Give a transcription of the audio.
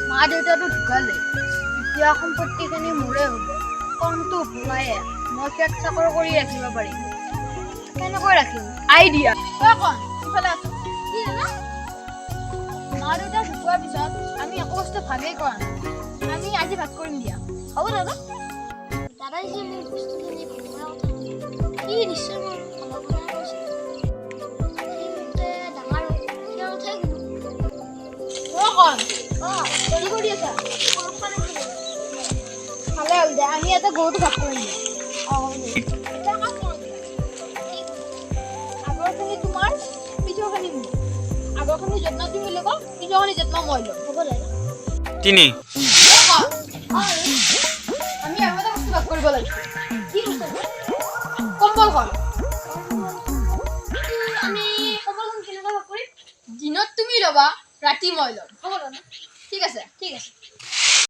মা দেউতাটো ঢুকালে, এতিয়া সম্পত্তিখিনি মোৰে হ'ব। কণটো ভোলায়ে মই পেট চাকৰ কৰি ৰাখিব পাৰিম। কেনেকৈ ৰাখিম? আইডিয়া। তই কণ, ইফালে আছো। কি দাদা? মা দেউতা ঢুকোৱাৰ পিছত আমি একো বস্তু ভাগেই কৰা নাই। আমি আজি ভাগ কৰিম দিয়া। হ'ব দাদা। দাদাই যে মোক বস্তুখিনি ভাগ কৰাৰ কথা ক'লে, সি নিশ্চয় মোৰ ভালৰ কথাই কৈছে। সি মোতকৈ ডাঙৰ হয়, সিয়াৰ কথাই শুনো। অ কণ, অঁ। কি কৰি আছা? গৰু পানী। ভালে হ'ল দে, আমি এটা গৰুটো ভাগ কৰিম দিয়া। অঁ, হ'ব দে। এটা কাম কৰোঁ দিয়া। আগৰখিনি তোমাৰ, পিছৰখিনি মোৰ। আগৰখিনি যত্ন তুমি ল'বা, পিছৰখিনি যত্ন মই ল'ম। হ'ব দাদা। তিনি। অ কণ, অঁ। আমি আৰু এটা বস্তু ভাগ কৰিব লাগিব। কি বস্তু দাদা? কম্বলখন। আমি কম্বলখন কেনেকৈ ভাগ কৰিম? দিনত তুমি ল'বা, ৰাতি মই ল'ম। হ'ব দাদা। ঠিক আছে? ঠিক আছে।